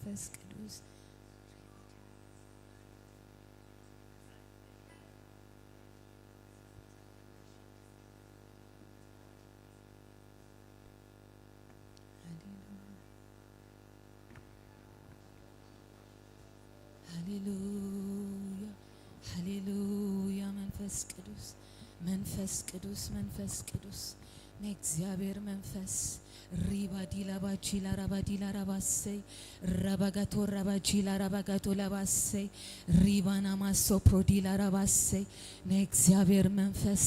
መንፈስ ቅዱስ። ሃሌሉያ፣ ሃሌሉያ። መንፈስ ቅዱስ፣ መንፈስ ቅዱስ፣ መንፈስ ቅዱስ፣ ናይ እግዚኣብሔር መንፈስ። ሪባ ዲላ ባጂላ ራባ ዲላ ራባሰይ፣ ራባጋቶ ራባጂላ ራባጋቶ ላባሰይ፣ ሪባና ማሶ ፕሮዲላ ራባሰይ። ናይ እግዚኣብሔር መንፈስ፣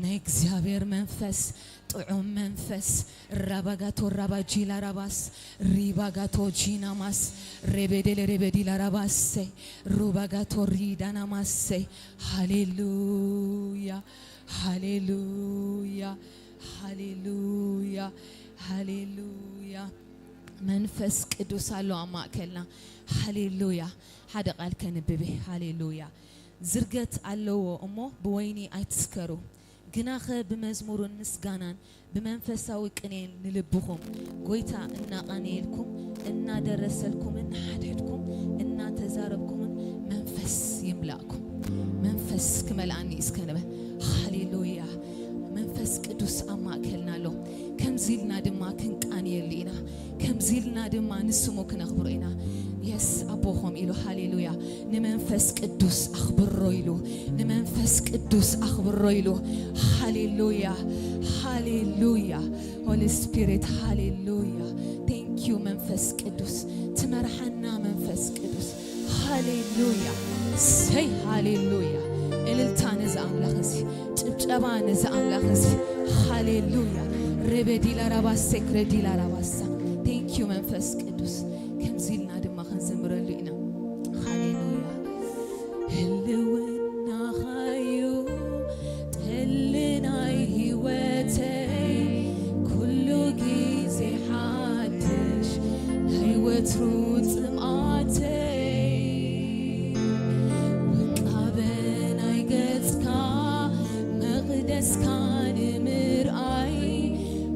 ናይ እግዚኣብሔር መንፈስ፣ ጥዑም መንፈስ። ራባጋቶ ራባጂላ ራባስ፣ ሪባጋቶ ጂናማስ፣ ሬቤዴሌ ሬቤዲላ ራባሰይ፣ ሩባጋቶ ሪዳናማሰይ። ሃሌሉያ፣ ሃሌሉያ፣ ሃሌሉያ፣ ሃሌሉያ። መንፈስ ቅዱስ ኣሎ ኣብ ማእከልና። ሃሌሉያ። ሓደ ቃል ከንብብ። ሃሌሉያ። ዝርገት ኣለዎ እሞ ብወይኒ ኣይትስከሩ፣ ግናኸ ብመዝሙርን ምስጋናን ብመንፈሳዊ ቅኔን ንልብኹም ጐይታ እናቓነየልኩም፣ እናደረሰልኩምን ንሓድሕድኩም እናተዛረብኩምን መንፈስ ይምላእኩም። መንፈስ ክመልኣኒ እስከ ንበል። ሃሌሉያ። መንፈስ ቅዱስ ኣብ ማእከልና ኣሎ። ከምዚ ኢልና ድማ ክንቃንየሉ ኢና። ከምዚ ኢልና ድማ ንስሙ ክነኽብሮ ኢና። የስ፣ ኣቦኹም ኢሉ፣ ሃሌሉያ። ንመንፈስ ቅዱስ ኣኽብሮ ኢሉ፣ ንመንፈስ ቅዱስ ኣኽብሮ ኢሉ። ሃሌሉያ፣ ሃሌሉያ። ሆሊ ስፒሪት፣ ሃሌሉያ። ቴንክ ዩ መንፈስ ቅዱስ፣ ትመርሓና መንፈስ ቅዱስ። ሃሌሉያ፣ ሰይ፣ ሃሌሉያ። እልልታ ነዚ ኣምላኽ እዚ፣ ጭብጨባ ነዚ ኣምላኽ እዚ። ሃሌሉያ። ሬቤዲላ ራባሴ ክሬዲላ ራባሳ። ቴንክ ዩ መንፈስ ቅዱስ። ከምዚ ኢልና ድማ ክንዝምረሉ ኢና። ሃሌሉያ። ህልውናኻዩ ጠሊ ናይ ህይወተይ፣ ኩሉ ግዜ ሓድሽ ናይ ወትሩ ጽምኣተይ። ውቃበ ናይ ገጽካ መቕደስካ ንምርኣይ፣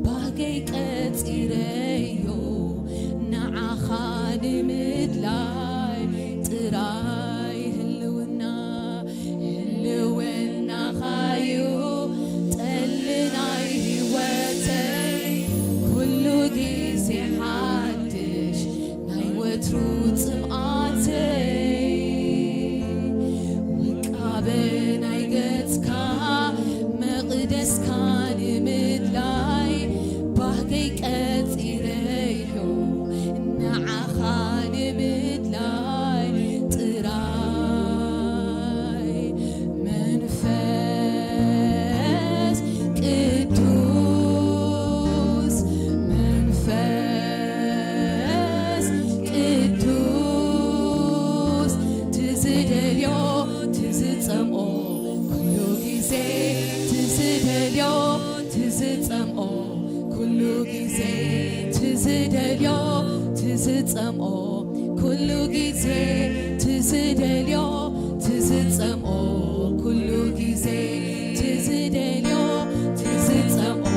ባህገይ ቀጺረዮ ንዓኻ ንምድላይ ጥራይ። ህልውና፣ ህልውናኻዩ ጠሊ ናይ ህይወተይ፣ ኩሉ ግዜ ሓድሽ ናይ ወትሩ ጽምኣተይ። ውቃበ ናይ ገጽካ መቕደስካ ንምድላይ፣ ባህገይ ቀጺረዮ ንዓኻ ንምድላይ ጥራይ። መንፈስ ቅዱስ፣ መንፈስ ቅዱስ፣ ትዝደልዮ ትዝጸምኦ፣ ኩሉ ግዜ ትዝደልዮ ትዝጸምኦ፣ ኩሉ ግዜ ትዝደልዮ ትዝጸምኦ፣ ኩሉ ግዜ ትዝደልዮ ትዝጸምኦ፣ ኩሉ ግዜ ትዝደልዮ ትዝጸምኦ፣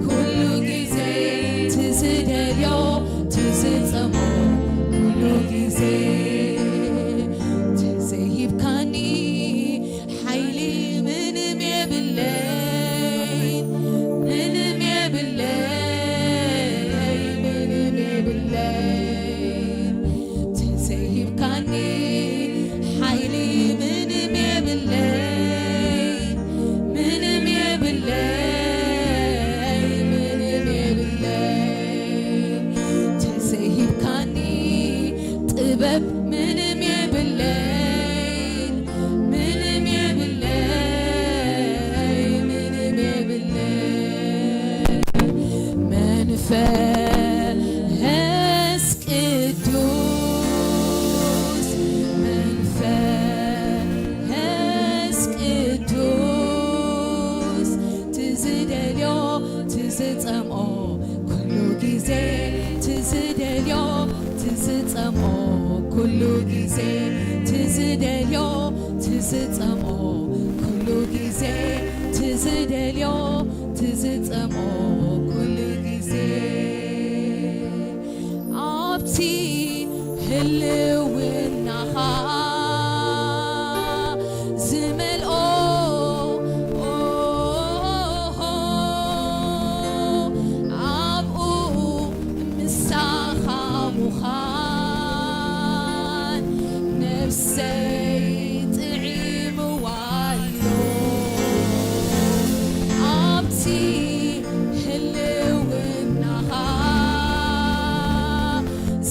ኩሉ ግዜ ትዝደልዮ ትዝጸምኦ፣ ኩሉ ግዜ ትዘይሂብካኒ ሓይሊ ምንም የብለይ፣ ምንም የብለይ፣ ምንም የብለይ። ተዘይሂብካኒ ሓይሊ ምንም የብለይ፣ ምንም የብለይ፣ ምንም የብለይ። ተዘይሂብካኒ ጥበብ ምንም የብለይ፣ ምንም የብለይ፣ ምንም የብለይ። መንፈስ ቅዱስ፣ መንፈስ ቅዱስ፣ ትዝደልዮ ትዝጸምኦ፣ ኩሉ ግዜ ትዝደልዮ ትዝጸምኦ፣ ኩሉ ግዜ ትዝደልዮ ትዝጸምኦ፣ ኩሉ ግዜ ትዝደልዮ ትዝጸምኦ፣ ኩሉ ግዜ ኣብቲ ህልውናኻ ዝመልኦ ኣብኡ ምሳኻ ምዃን ነፍሰይ ጥዒምዋ ኣሎ። ኣብቲ ህልውናኻ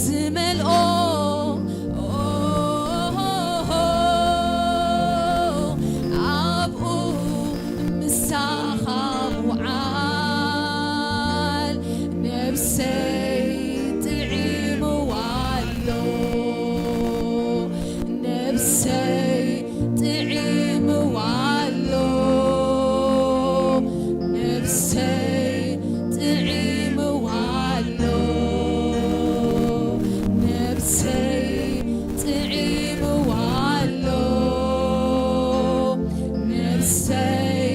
ዝመልኦ ኣብኡ ምሳኻ ምውዓል ነፍሰይ ጥዒምዋ ኣሎ። ነፍሰይ ጥዒምዋ ኣሎ። ነፍሰይ ጥዒምዋ ኣሎ። ነፍሰይ ጥዒምዋ ኣሎ። ነፍሰይ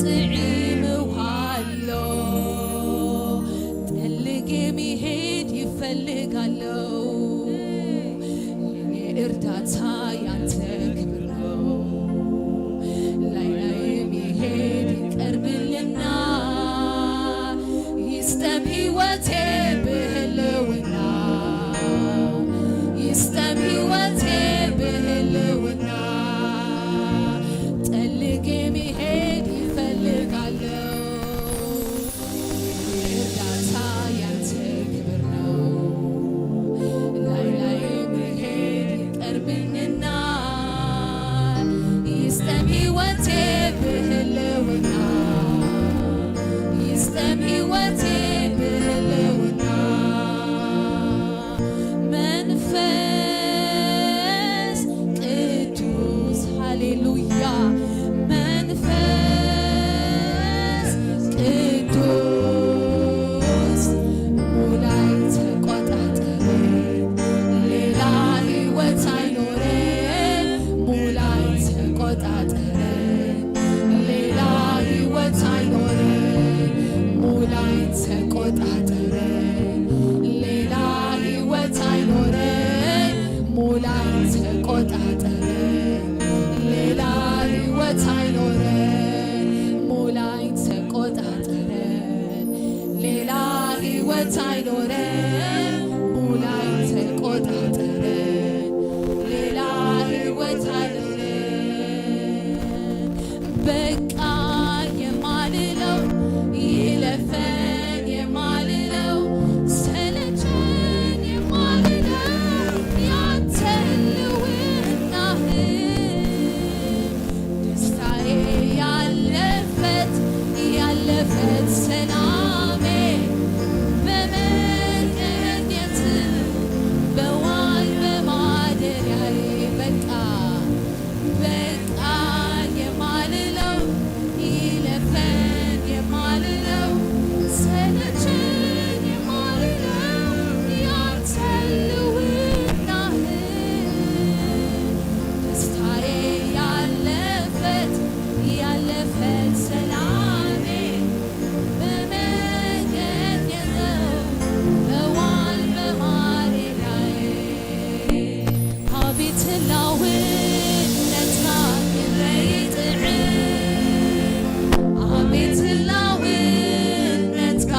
ጥዒምዋ ኣሎ። ጠልጌ መሄድ ይፈልጋለው። የኔ እርዳታ ያንተ ክብር ነው። ላይ ላይ መሄድ ይቀርብልና። ይስጠም ህይወቴ በህልውና። ይስጠም ህይወቴ በህልውና። ጠልጌ መሄድ ይፈልጋለው። እርዳታ ያንተ ክብር ነው። ላይ ላይ መሄድ ይቀርብልና። ይስጠም ህይወቴ በህልውና። ይስጠም ህይወቴ በህልውና። መንፈስ ቅዱስ፣ ሃሌሉያ። መንፈስ ቅዱስ ሙላይ ተቆጣጠረን። ሌላ ህይወት አይኖረን። ሙላይ ተቆጣጠረን። ሌላ ህይወት አይኖረን። ሙላይ ተቆጣጠረን። ሌላ ህይወት አይኖረን። ሙላይ ተቆጣጠረን። ሌላ ህይወት አይኖረን። ሙላይ ተቆጣጠረን። ሌላ ህይወት አይኖረን። ሙላይ ተቆጣጠረን። ሌላ ህይወት አይኖረን። በቃ የማልለው፣ ይለፈን የማልለው፣ ሰለቸን የማልለው ያንተ ህልውናህ። ደስታዬ ያለፈት፣ ያለፈት ሰላሜ በመገኘት በዋል በማደሪያዬ በቃ በቃ የማልለው፣ ይለፈን የማልለው፣ ሰለቸን የማልለው ያንተ ህልውናህ። ደስታዬ ያለፈት፣ ያለፈት ሰላሜ በመገኘት በዋል በማደሪያዬ። አቤት ህላውነትካ ክንደይ ይጥዕም፣ አቤት ህላውነትካ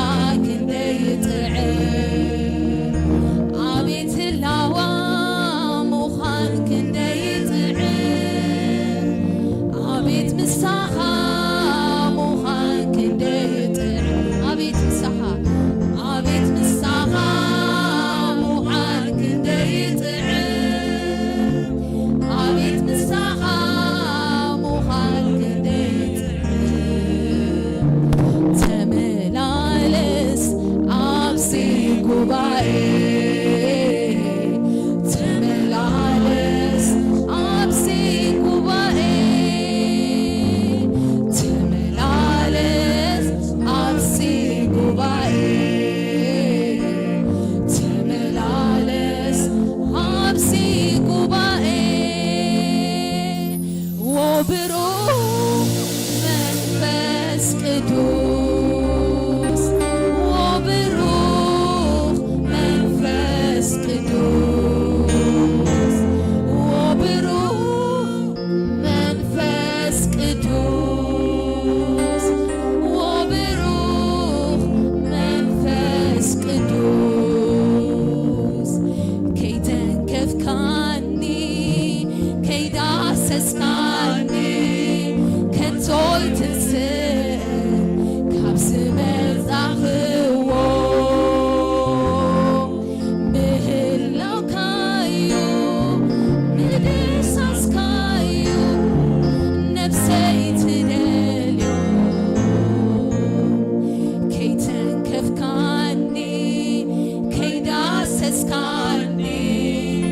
ክንደይ ይጥዕም፣ አቤት ህላዋ ምዃን ክንደይ ይጥዕም፣ ኣቤት ምሳኻ ምዃን ክንደይ ይጥዕም። ኣቤት ምሳኻ፣ ኣቤት ምሳኻ ምዃን ክንደይ ይጥዕም። ኣቤት ምሳኻ ምዃን ክንደይ ይጥዕም። ተመላለስ ኣብዚ ጉባኤ፣ ተመላለስ ኣብዚ ጉባኤ፣ ተመላለስ ኣብዚ ጉባኤ፣ ተመላለስ ኣብዚ ጉባኤ። ወብሩኽ መንፈስ ቅዱስ፣ ወብሩኽ መንፈስ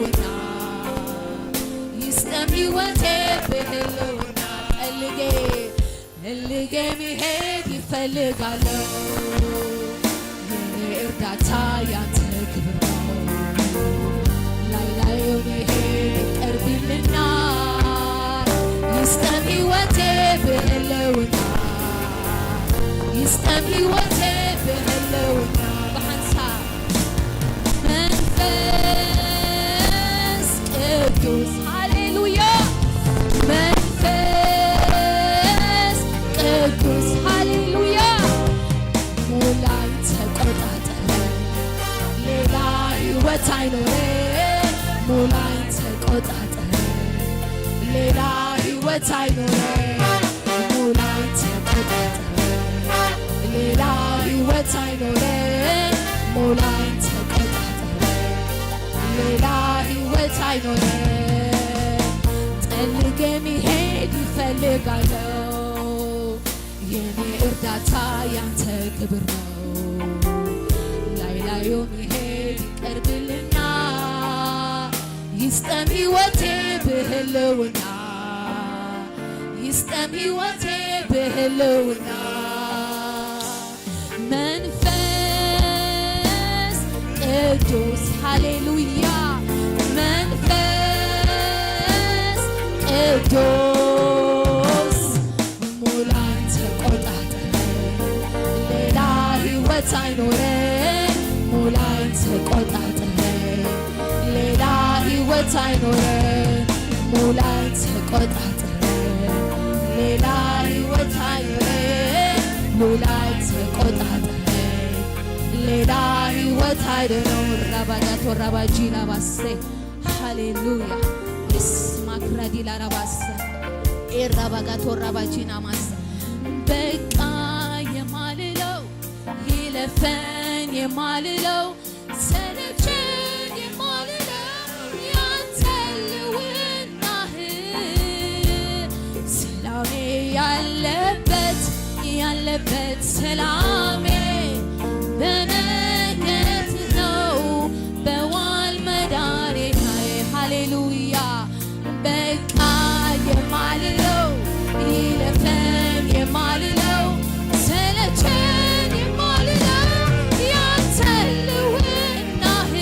ህልውና ይስጠም ህይወቴ በህልውና። ጠልጌ ጠልጌ መሄድ ይፈልጋለሁ። የኔ እርዳታ ያንተ ክብር ነው። ላይ ላዩ መሄድ ይቀርብልና። ይስጠም ህይወቴ በህልውና። ይስጠም ህይወቴ በህልውና። ብሓንሳብ መንፈስ ቅዱስ፣ ሃሌሉያ። መንፈስ ቅዱስ፣ ሃሌሉያ። ሙላኝ፣ ተቆጣጠረኝ፣ ሌላ ህይወት አይኖረኝ። ሙላኝ፣ ተቆጣጠረኝ፣ ሌላ ህይወት አይኖረኝ። ሙላኝ፣ ተቆጣጠረኝ፣ ሌላ ህይወት አይኖረኝ። ሙላኝ፣ ተቆጣጠረኝ፣ ሌላ ህይወት አይኖረኝ። ጠልጌ መሄድ ይፈልጋለሁ። የኔ እርዳታ ያንተ ክብር ነው። ላይ ላዩ መሄድ ይቀርብልና። ይስጠም ህይወቴ በህልውና። ይስጠም ህይወቴ በህልውና። መንፈስ ቅዱስ፣ ሃሌሉያ። መንፈስ ቅዱስ፣ ሙላኝ፣ ተቆጣጠረኝ፣ ሌላ ህይወት አይኖረኝ። ሙላኝ፣ ተቆጣጠረኝ፣ ሌላ ህይወት አይኖረኝ። ሙላኝ፣ ተቆጣጠረኝ፣ ሌላ ህይወት አይኖረኝ። ሙላኝ፣ ተቆጣጠረኝ፣ ሌላ ህይወት አይኖረኝ። ራባጋቶ ራባጂና ባሴ፣ ሃሌሉያ። ኢስ ማክራዲላ ራባሰ፣ ኤራባጋቶ ራባጂና ማሰ። በቃ የማልለው፣ ይለፈኝ የማልለው፣ ሰለቸኝ የማልለው ያንተ ልውናህ፣ ሰላሜ ያለበት፣ ያለበት ሰላሜ በነገት ነው በዋል መዳሬታዬ። ሃሌሉያ። በቃ የማልለው፣ ይለፈኝ የማልለው፣ ሰለቸኝ የማልለው ያንተ ልውናህ፣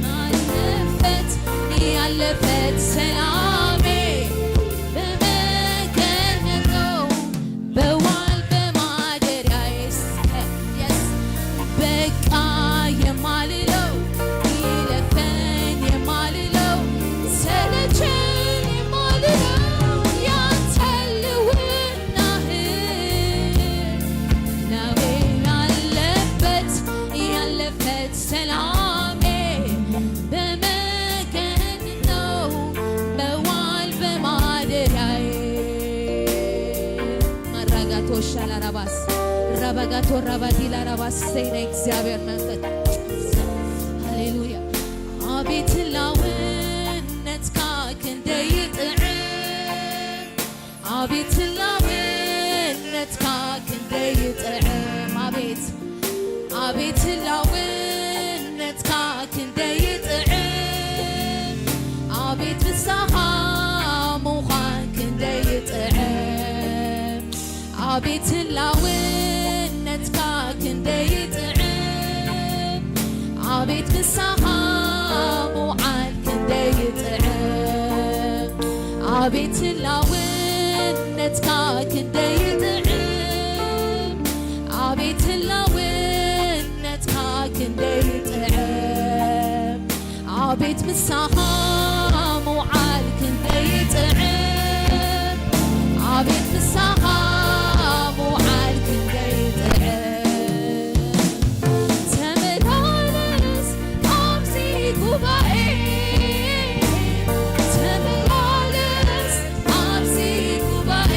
ያለፈት፣ ያለፈት ሰላሜ በመገኘት ነው በዋል በማደሪያዬ። እስከ የስ በቃ የማልለው፣ ይለፈኝ የማልለው፣ ሰለቸኝ የማልለው ያንተ ልውናህ፣ ናቤ ያለበት፣ ያለፈት ሰላሜ በመገን ነው በዋል በማደሪያዬ። ማራጋቶ ሻላራባስ፣ ረበጋቶ ረባዲላ ራባስ፣ ሰይነ እግዚአብሔር መንፈስ። ሃሌሉያ። አቤት ላውነትካ ክንደይ ይጥዕም፣ አቤት ላውነትካ ክንደይ ይጥዕም፣ አቤት፣ አቤት ላውነትካ ክንደይ ይጥዕም፣ አቤት ንስኻ ምዃን ክንደይ ይጥዕም፣ አቤት ላውነትካ ክንደይ ይጥዕም፣ አቤት ንስኻ ምውዓል ክንደይ ይጥዕም፣ አቤት ላውነትካ ክንደይ ይጥዕም፣ አቤት ላውነትካ ክንደይ ይጥዕም፣ አቤት ምሳኻ ምውዓል ክንደይ ይጥዕም፣ አቤት ምሳኻ ምውዓል ክንደይ ይጥዕም። ተመላለስ ኣብዚ ጉባኤ፣ ተመላለስ ኣብዚ ጉባኤ፣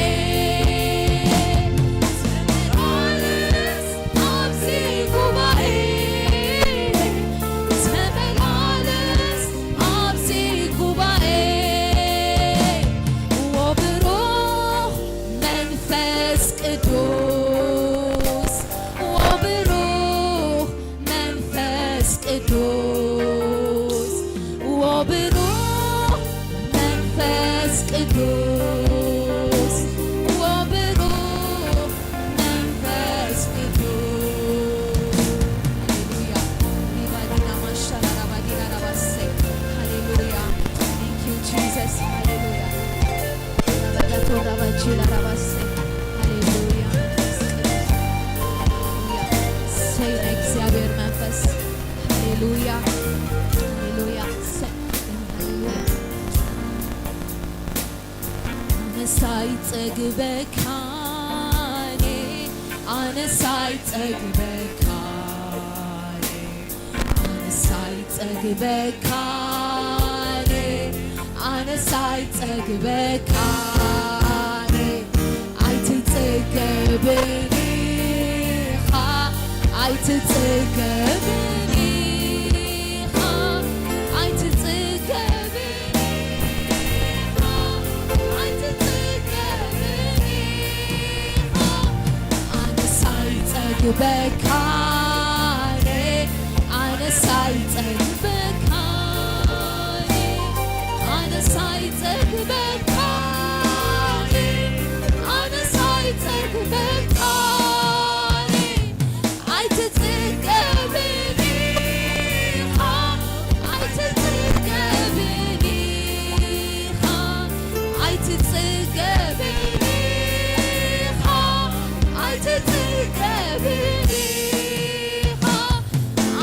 ተመላለስ ኣብዚ ጉባኤ፣ ተመላለስ ኣብዚ ጉባኤ፣ ወብሩኽ መንፈስ ቅዱስ፣ ወብሩኽ መንፈስ ቅዱስ። ሃሌሉያ፣ ሃሌሉያ፣ ሃሌሉያ። ኣነስ ኣይጸግበካን፣ ኣነስ ኣይጸግበካን፣ ኣነስ ኣይጸግበካን፣ ኣነስ ኣይጸግበካን። ኣይትጽገብን ኢኻ፣ ኣይትጽገብን ኢኻ፣ ኣይትጽገብን ኢኻ፣ ኣይትጽገብን ኢኻ። ኣነስ ኣይጸግበካን፣ ኣነስ ኣይጸግበካን፣ ኣነስ ኣይጸግበካን፣ ኣነስ ኣይጸግበካን። ኣይትጽገብን ኢኻ፣ ኣይትጽገብን ኢኻ፣ ኣይትጽገብን ኢኻ፣ ኣይትጽገብን ኢኻ።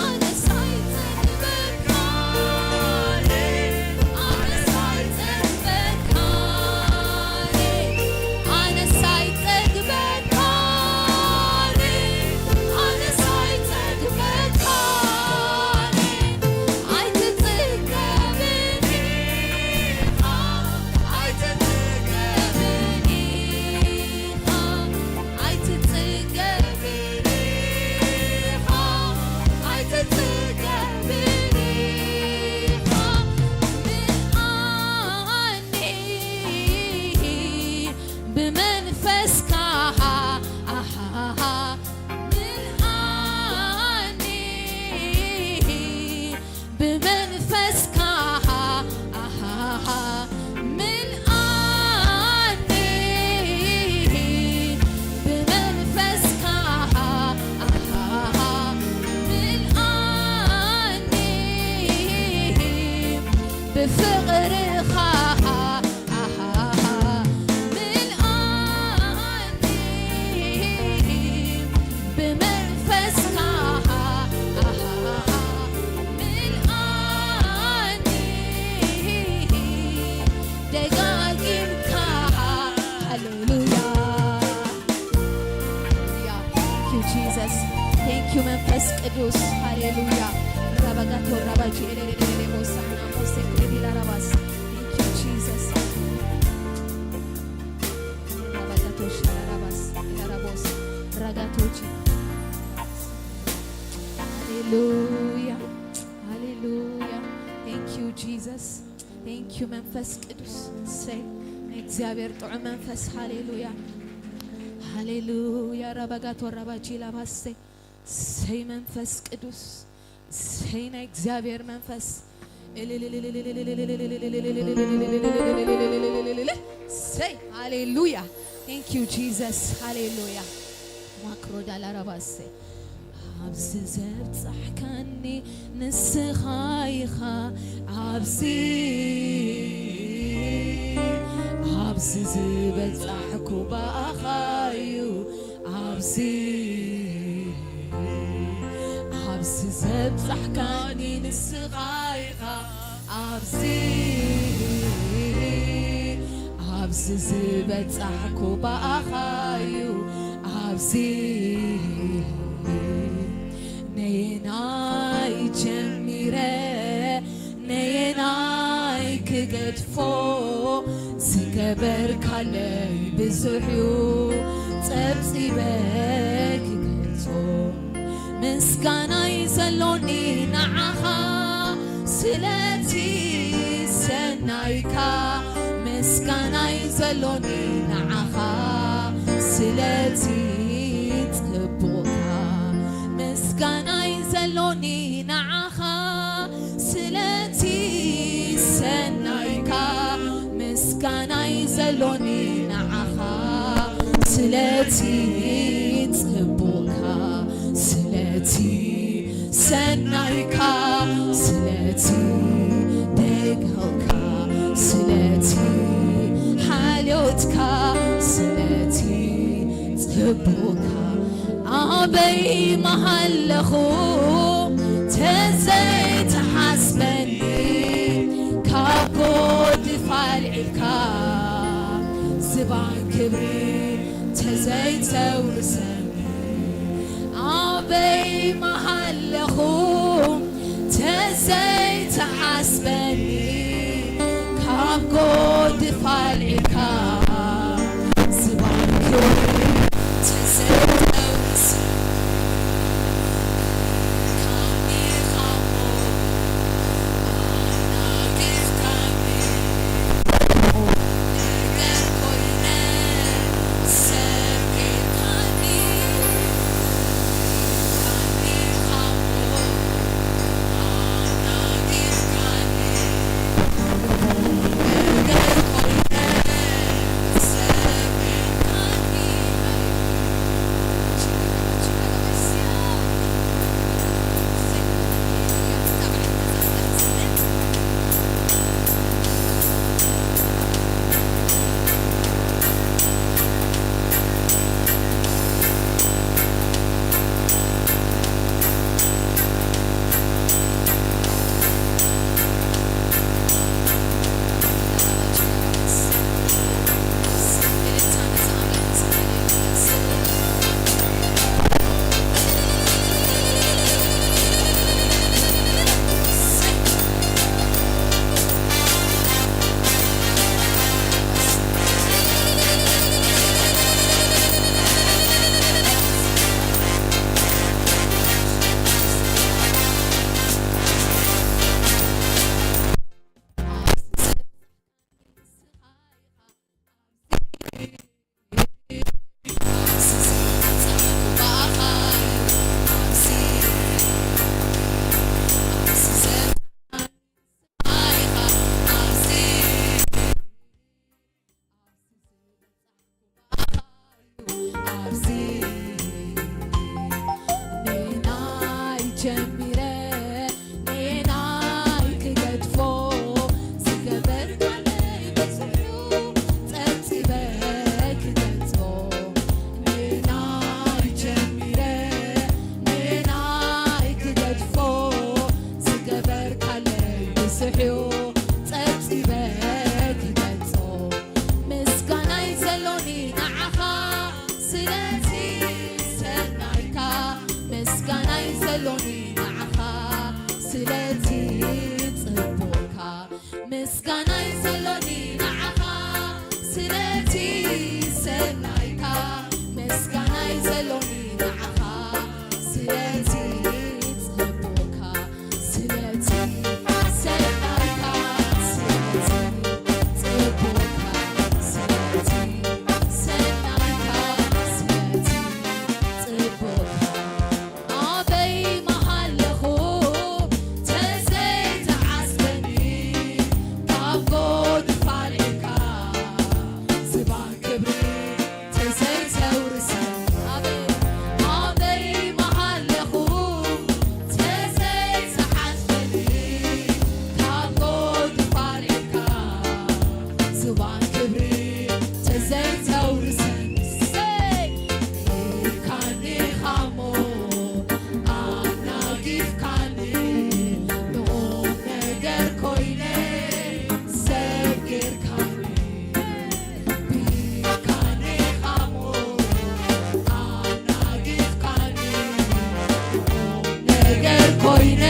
ኣነስ ኣይጸግበካን፣ ኣነስ ኣይጸግበካን፣ ኣነስ ኣይጸግበካን፣ ኣነስ ኣይጸግበካን። ኣይትጽገብን ኢኻ፣ ኣይትጽገብን ኢኻ፣ ኣይትጽገብን ኢኻ፣ ኣይትጽገብን ኢኻ። ምልኣኒ ብመንፈስካ፣ ኣሃሃ፣ ምልኣኒ ብመንፈስካ፣ ኣሃሃ፣ ምልኣኒ ብመንፈስካ፣ ኣሃሃ፣ ምልኣኒ ብፍቕርኻ፣ ኣሃሃ፣ ምልኣኒ ብመንፈስካ፣ ኣሃሃ፣ ምልኣኒ ደጋጊምካ። ሃሌሉያ። Thank you, Jesus. Thank you መንፈስ ቅዱስ። ሃሌሉያ። ራባጋቶ ራባጂ ኤሌሌሌሌ ቦሳና ሞሴ ክሬዲላ ራባስ። Thank you, Jesus. ራባጋቶ ሻላራባስ ላራቦስ ራጋቶጂ። ሃሌሉያ፣ ሃሌሉያ። Thank you, Jesus. Thank you መንፈስ ቅዱስ። ሰይ ናይ እግዚኣብሔር ጥዑም መንፈስ። ሃሌሉያ፣ ሃሌሉያ። ራባጋቶ ራባጂ ላባሰ። ሰይ መንፈስ ቅዱስ፣ ሰይ ናይ እግዚኣብሔር መንፈስ። ሰይ ሃሌሉያ። Thank you Jesus። ሃሌሉያ። ማክሮዳ ላራባሰ። ኣብዚ ዘብጻሕካኒ ንስኻ ኢኻ፣ ኣብዚ፣ ኣብዚ ዝበጻሕኩ ብኣኻ እዩ፣ ኣብዚ፣ ኣብዚ ዘብጻሕካኒ ንስኻ ኢኻ፣ ኣብዚ፣ ኣብዚ ዝበጻሕኩ ብኣኻ እዩ፣ ኣብዚ ነየናይ ጀሚረ ነየናይ ክገድፎ፣ ዝገበርካለይ ብዙሕ እዩ ጸብጺበ ክገልጾ። ምስጋናይ ዘሎኒ ንዓኻ ስለቲ ሰናይካ፣ ምስጋናይ ዘሎኒ ንዓኻ ስለቲ ጽቡቕካ፣ ምስጋናይ ዘሎኒ ንዓኻ ስለቲ ሰናይካ፣ ምስጋናይ ዘሎኒ ንዓኻ ስለቲ ጽቡቕካ፣ ስለቲ ሰናይካ፣ ስለቲ ደግህልካ፣ ስለቲ ሓልዮትካ፣ ስለቲ ጽቡቕካ። ኣበይ ምሃለኹ ተዘ ተውርሰኒ ኣበይ መሃለኹ ተዘይተሓስበኒ ካብ ጎድፍ ኣልዒልካ ዝባርክ ተዘይተውርሰኒ ካብ ሚኻሞ ኣናጊፍካኒ ኣብዚ ንናይ ጀሚረ ንናይ ክገድፎ ዝገበርካለይ ብዙሕ እዩ ጸብጺበ ክገልጾ ንናይ ጀሚረ ንናይ ክገድፎ ዝገበርካለይ ብዙሕ እዩ ጸብጺበ ክገልጾ ምስጋናይ ዘሎኒ ንዓኻ ስለቲ ሰናይካ ምስጋናይ ዘሎኒ ንዓኻ ስለቲ ጽቡቕካ ምስጋናይ ዘሎኒ ንዓኻ ስለቲ ሰናይካ ምስጋናይ ዘሎኒ ንዓኻ ስለቲ ጽቡቕካ ስለቲ ሰናይካ ስለቲ ጽቡቕካ ስለቲ ሰናይካ ስለቲ ጽቡቕካ ኣበይ ምሃለኹ ተዘይተዓስበኒ ካብ ጎድፍ ኣልዒልካ ዝባን ክብሪ ተዘይተውርሰኒ ኣበይ ኣበይ ምሃለኹ ተዘይተዓስበኒ ካብ ጎድፍ ኣልዒልካ ዝባን ክብሪ ተዘይተውርሰኒ ኢልካኒ ኻሞ ኣናጊፍካኒ ንቑም ነገር ኮይነ ሰብ ጌርካኒ ኢልካኒ ኻሞ ኣናጊፍካኒ ንቑም ነገር ኮይነ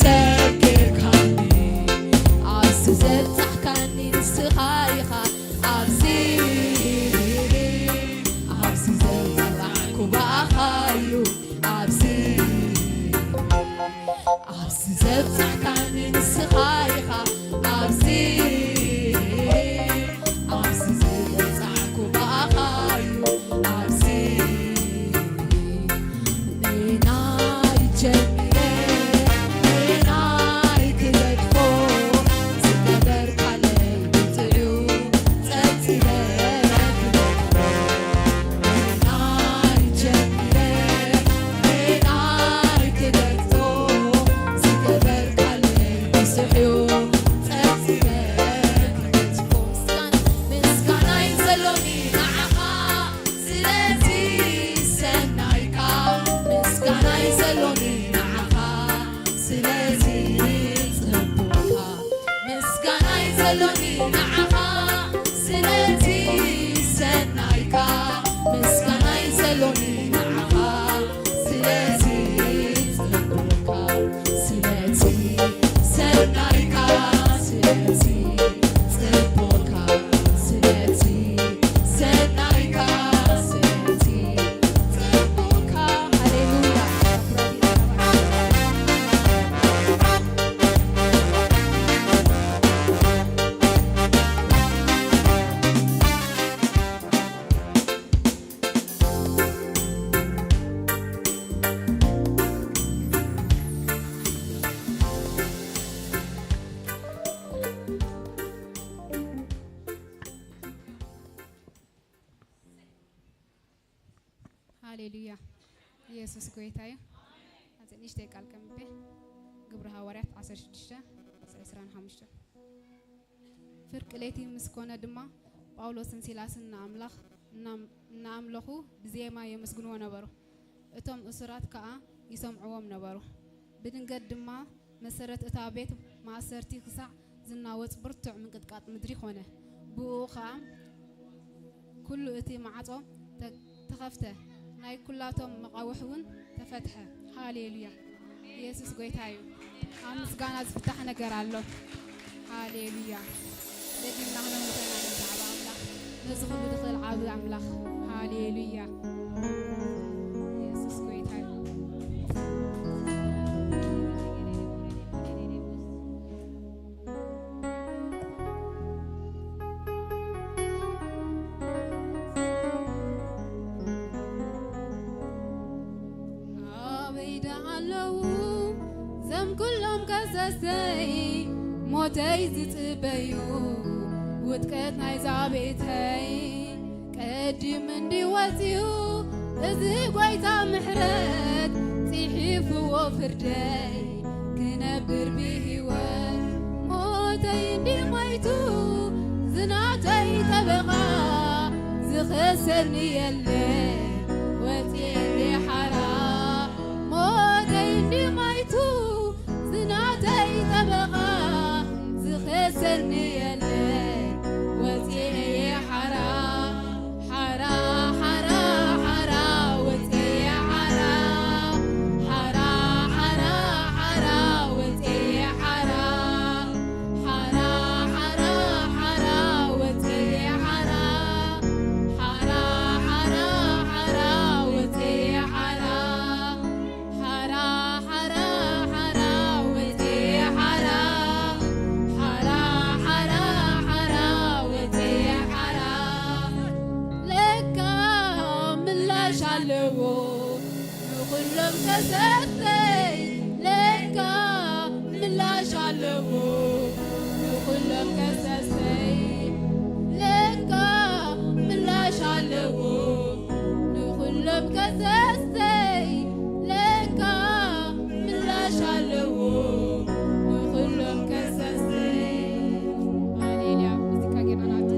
ሰብ ጌርካኒ ኣብዚ ዘብጻሕካኒ ንስኻ ኢኻ ኣብዚ ኣብዚ ዘብጻሕኩ ብኣኻ እዩ ኣብዚ ኣብዚ ዘብጻሕካኒ ንስኻ ኢኻ ኣብዚ ኣብዚ ዘብጻሕኩ ብኣኻ እዩ ኣብዚ ንናይ ጀሚረ ንናይ ክገድፎ ዝገበርካለይ ብጥዑም ጸብጺበ ክገድፎ ንናይ ጀሚረ ንናይ ክገድፎ ዝገበርካለይ ብዙሕ እዩ ጸብጺበ ክገድፎ ምስጋናይ ዘሎኒ ንዓኻ ስለቲ ሰናይካ ምስጋናይ ዘሎኒ ንዓኻ ስለቲ ጽቡቕካ ምስጋናይ ዘሎኒ ንዓኻ ስለቲ ሰናይካ ምስ ሃሌሉያ። ኢየሱስ ጎይታ እዩ። ኣብዚ ንእሽተይ ቃል ከንብብ። ግብሪ ሃዋርያት ዓሰርተ ሽዱሽተ፣ ዕስራን ሓሙሽተን። ፍርቂ ለይቲ ምስ ኮነ ድማ፣ ጳውሎስን ሲላስን ንኣምላኽ እናም-፣ እናኣምለኹ ብዜማ የመስግንዎ ነበሩ። እቶም እሱራት ከኣ ይሰምዕዎም ነበሩ። ብድንገት ድማ መሰረት እታ ቤት ማእሰርቲ ክሳዕ ዝናወጽ ብርቱዕ ምንቅጥቃጥ ምድሪ ኾነ። ብኡ ኸኣ ኩሉ እቲ ማዕጾ ተ-፣ ተኸፍተ፣ ናይ ኩላቶም መቓውሕ እውን ተፈትሐ። ሃሌሉያ! ኢየሱስ ጎይታ እዩ። ኣብ ምስጋና ዝፍታሕ ነገር ኣሎ። ሃሌሉያ! ደጊምና ክነምልኾ ኢና ንዛዕባ ኣምላኽ፣ ነዚ ኩሉ ዝኽእል ዓቢ ኣምላኽ። ሃሌሉያ! ኢየሱስ ጎይታ እዩ። ኣበይ ደኣ ኣለዉ እዞም ኩሎም ከሰስተይ፣ ሞተይ ዝጽበዩ፣ ውድቀት ናይዛ ቤተይ? ቀዲሙ እንዲ ወጺኡ እዚ ጐይታ ምሕረት፣ ጽሒፍዎ ፍርደይ ክነብር ብህይወት። ሞተይ እንዲ ሞይቱ ዝናተይ ጠበቓ፣ ዝኸሰኒ የለ ወጺኤ እንዲ ሓራ። ሞተይ እንዲ ሞይቱ ዝናተይ ጠበቓ፣ ዝኸሰኒ የለ ወጺኤ ሓራ። ሓራ፣ ሓራ፣ ሓራ፣ ወጺኤ ሓራ። ሓራ፣ ሓራ፣ ሓራ፣ ወጺኤ ሓራ። ሓራ፣ ሓራ፣ ሓራ፣ ወጺኤ ሓራ። ሓራ፣ ሓራ፣ ሓራ፣ ወጺኤ ሓራ። ሓራ፣ ሓራ፣ ሓራ፣ ወጺኤ ሓራ። ሓራ፣ ሓራ፣ ሓራ፣ ወጺኤ ሓራ። ለካ ምላሽ ኣለዎ ንኹሎም ከሰስተይ፣ ለካ ምላሽ ኣለዎ ንኹሎም ከሰስተይ፣ ለካ ምላሽ ኣለዎ ንኹሎም ከሰስተይ፣ ለካ ምላሽ ኣለዎ ንኹሎም ከሰስተይ። ሃሌሉያ። ሙዚቃ ጌርና ንኣቱ።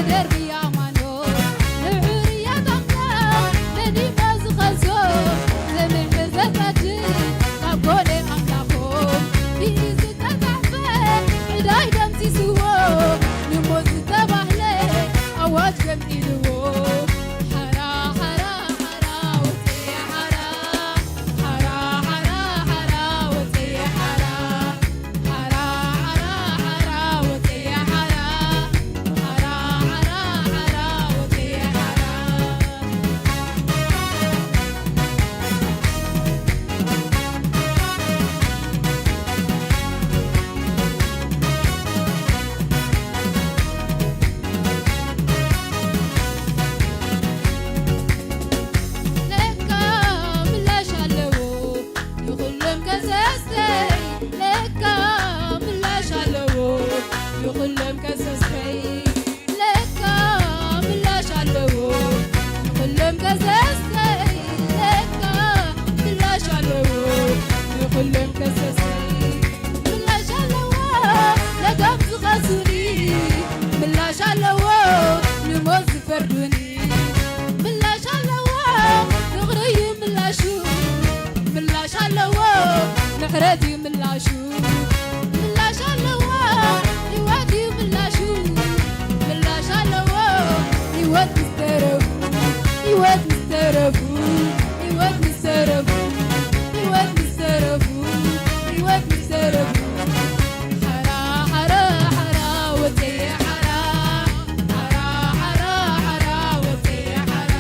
ደርቢ ኣማኖ ንሕርያት ኣምላኽ ደኒሞ ዝኸሶ ዘምሕር ዘጸድቕ ካብ ጎነ ኣምላኾም ብኢድ ዝተጻሕፈ ዕዳይ ደምሲስዎ ንሞት ዝተባህለ ኣዋጅ ገምጢልዎ። ሓራ ሓራ ሓራ ወጽየ ሓራ ሓራ ሓራ ሓራ ወጽየ ሓራ ሓራ ሓራ ሓራ ወጽየ ሓራ ሓራ ሓራ ሓራ ወጽየ ሓራ። ለካ ምላሽ ኣለዎ ንኹሎም ከሰስተይ፣ ለካ ምላሽ ኣለዎ ንኹሎም ከሰስተይ፣ ለካ ምላሽ ኣለዎ ንኹሎም ከሰስተይ፣ ለካ ምላሽ ኣለዎ ንኹሎም ከሰስተይ። ምላሽ ኣለዎ ነቶም ዝኸሱኒ፣ ምላሽ ኣለዎ ንሞት ዝፈርዱኒ። ምላሽ ኣለዎ ፍቕሪ እዩ ምላሹ፣ ምላሽ ኣለዎ ምሕረት እዩ ምላሹ፣ ምላሽ ኣለዎ ህይወት እዩ ምላሹ፣ ምላሽ ኣለዎ ህይወት ምስ ተረፉ፣ ህይወት ምስ ተረፉ፣ ህይወት ምስ ተረፉ፣ ህይወት ምስ ተረፉ፣ ህይወት ምስ ተረፉ። ሓራ ሓራ ሓራ ወፀየ ሓራ፣ ሓራ ሓራ ሓራ ወፀየ ሓራ።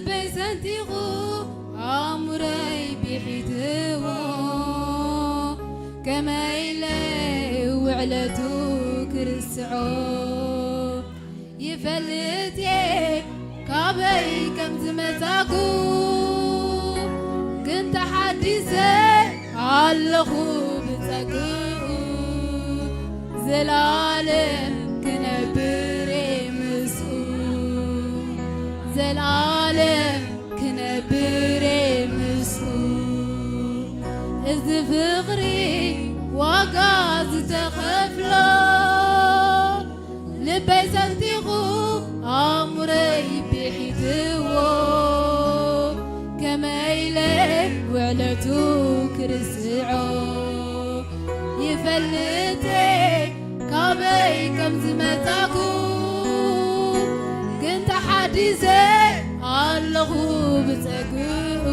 ልበይ ሰንጢቑ ኣእምሮይ ቢሒትዎ፣ ከመይ ኢለ ውዕለቱ ክርስዖ? ይፈልጥ እየ ካበይ ከም ዝመጻኩ፣ ግን ተሓዲሰ ኣለኹ ብጸግኡ። ዘላለም ክነብር እየ ምስኡ፣ ዘላለም ክነብር እየ ምስኡ። እዚ ፍቕሪ ዋጋ ዝተኸፍሎ፣ ልበይ ሰንጢቑ ኣእምሮይ ቢሒትዎ፣ ከመይ ኢለ ውዕለቱ ክርስዖ? ይፈልጥ እየ ካበይ ከም ዝመጻኩ፣ ግን ተሓዲሰ ኣለኹ ብጸግኡ።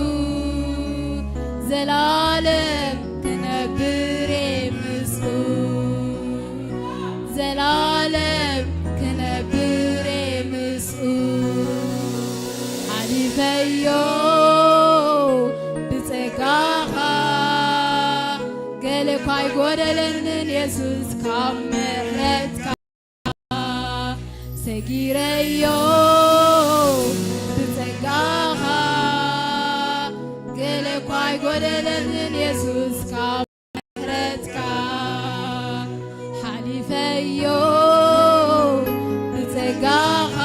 ዘላለም ክነብር እየ ምስኡ፣ ዘላለም ክነብር እየ ምስኡ። ሓሊፈዮ ብጸጋኻ፣ ገለ እኳ ኣይጎደለንን የሱስ ካብ ምሕረትካ። ሰጊረዮ ብጸጋኻ፣ ገለ እኳ ኣይጎደለንን የሱስ ካብ ምሕረትካ። ሓሊፈዮ ብጸጋኻ፣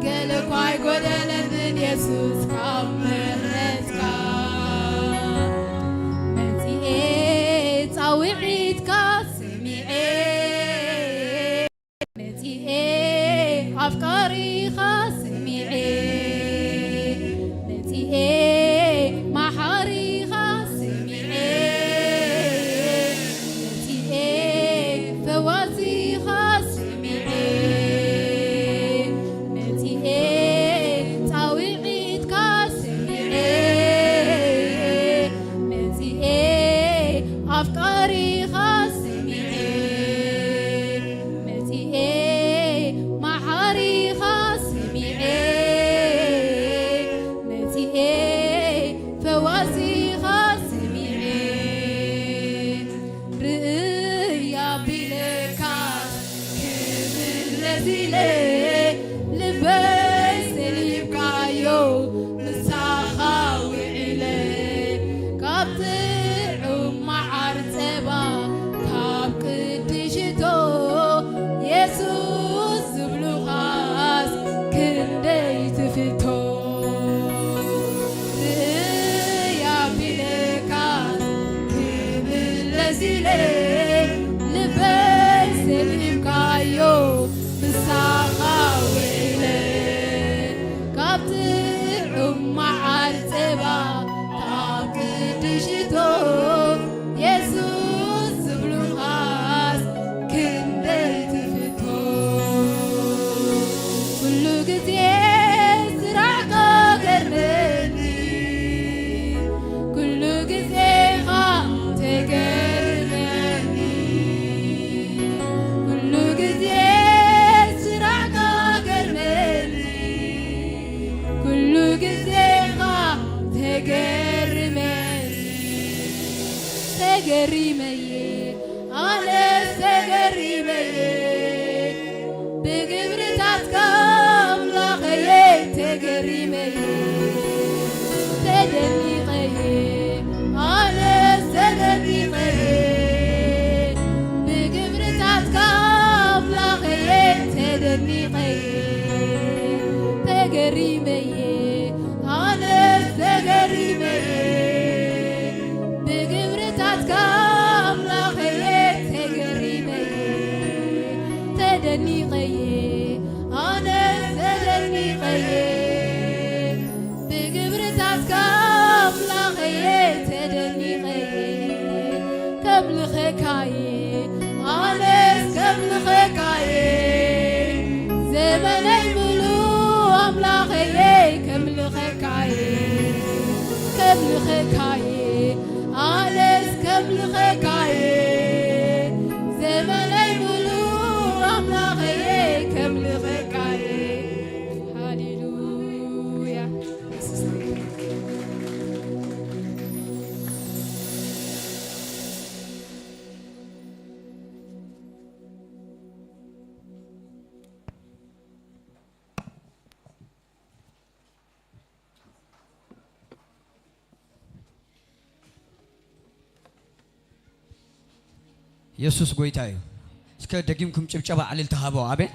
ገለ እኳ ኣይጎደለንን የሱስ ካብ ምሕረትካ። መጺኤ ጻውዒትካ ሰሚዐ፣ መጺኤ ኣፍቃሪኻ ሰሚዐ፣ መጺኤ መሓሪኻ ሰሚዐ፣ መጺኤ ፈዋሲኻ ሰሚዐ፣ መጺኤ ጻውዒትካ ሰሚዐ፣ መጺኤ ኣፍቃሪኻ ሰሚዐ፣ መጺኤ መሓሪኻ ሰሚዐ፣ መጺኤ ፈዋሲኻ ሰሚዐ። ርእይ ኣቢለካ ክምለስ ኢለ፣ ልበይ ሰሊብካዮ ምሳኻ ውዒለ፣ ካብ ጥዑም መዓር ጸባ፣ ካብ ቅዲ ሽቶ፣ የሱስ ዝብሉኻስ ክንደይ ትፍቶ። ርእይ ኣቢለካ ክምለስ ኢለ፣ ልበይ ሰሊብካዮ ምሳኻ ውዒለ፣ ካብ ጥዑም መዓር ጸባ፣ ካብ ቅዲ ሽቶ፣ የሱስ ዝብሉኻስ ክንደይ ትፍቶ። ኩሉ ግዜ ስራሕካ ገርመኒ፣ ኩሉ ግዜኻ ተገርመኒ፣ ኩሉ ግዜ ስራሕካ ገርመኒ፣ ኩሉ ግዜኻ ተገርመኒ። ተገሪመየ፣ ኣነስ ተገሪመየ፣ ብግብርታትካ ኣምላኸየ ተገሪመየ፣ ተደኒቐየ፣ ኣነስ ተደኒቐየ፣ ብግብርታትካ ኣምላኸየ ተደኒቐየ፣ ተገሪመየ፣ ኣነስ ተገሪመየ፣ ብግብርታትካ ኣምላኸየ ተገሪመየ፣ ተደኒቐየ፣ ኣነስ ተደኒቐየ፣ ብግብርታትካ ኣምላኸየ ተደኒቐየ፣ ከምልኸካየ፣ ኣነስ ከምልኸካየ፣ ዘመነይ ምሉእ ኣምላኸየ ከምልኸካየ፣ ከምልኸካየ፣ ኣነስ ከምልኸካየ፣ ዘመነይ ምሉእ ኣምላኸየ ከምልኸካየ። ሃሌሉያ። የሱስ ጎይታ እዩ። እስከ ደጊምኩም ጭብጨባ ዕልልታ ሃቦ። ኣሜን።